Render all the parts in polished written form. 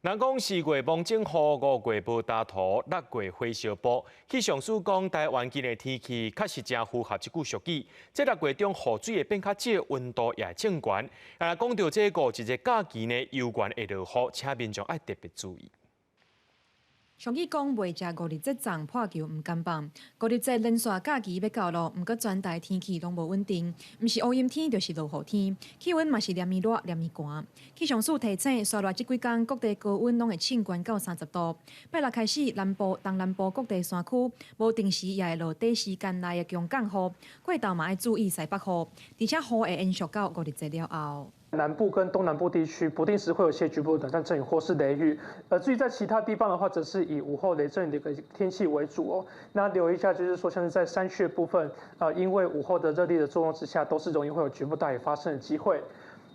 人講四月蒙頂雨，五月無焦塗，六月火燒埔。氣象署講，台灣今年天氣確實誠符合這句俗語。這六月中雨水會變較少，溫度也會升懸。啊，講著這個五一節假期呢，猶原會落雨，請民眾愛特別注意。俗語講，袂食五日節粽，破球毋甘放。五日節連續假期欲到囉，毋過全台天氣攏無穩定，毋是烏陰天就是落雨天，氣溫嘛是連暝熱連暝寒。氣象署提醒，紲落這幾工各地高溫攏會衝懸到30度。拜六開始，南部、東南部各地山區無定時也會落短時間內的強降雨，過晝嘛愛注意西北雨，而且雨會延續到五日節了後。南部跟東南部地區不定時會有些局部短暫陣雨或是雷雨，而至於在其他地方的話，則是以午後雷陣雨的一個天氣為主哦。那留意一下，就是說像是在山區的部分，因為午後的熱力的作用之下，都是容易會有局部大雨發生的機會。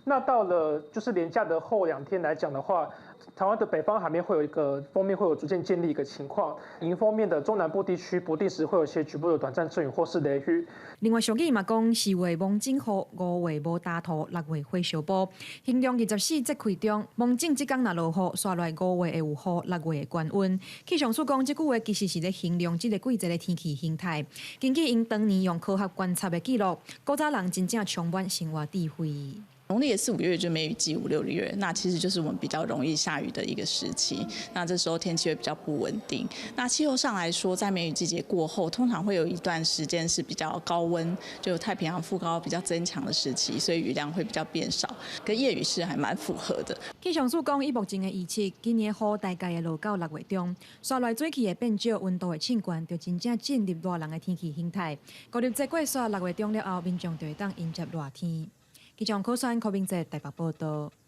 那到了就是連假的後兩天來講的話，台灣的北方海面會有一個鋒面會有逐漸建立一個情況，迎風面的中南部地區不定時會有一些局部的短暫陣雨或是雷雨。另外，俗語嘛講，四月蒙頂雨，五月無焦塗，六月火燒埔。形容24節氣中，蒙頂這工若落雨，紲來五月會有雨，六月會懸溫。氣象署講，這句話其實是咧形容這個季節的天氣形態。根據𪜶當年用科學觀察的記錄，古早人真正充滿生活智慧。農曆的四五月就梅雨季，五六月，那其實就是我們比較容易下雨的一個時期。那這時候天氣會比較不穩定。那氣候上來說，在梅雨季節過後，通常會有一段時間是比較高溫，就太平洋副高比較增強的時期，所以雨量會比較變少。跟諺語是還蠻符合的。氣象署講，以目前的預測，今年雨大概會落到六月中，紲來水汽會變少，溫度會升懸，就真正進入熱人的天氣形態。五日節過煞六月中了後，民眾就會當迎接熱天。記者柯選柯明哲台北報道。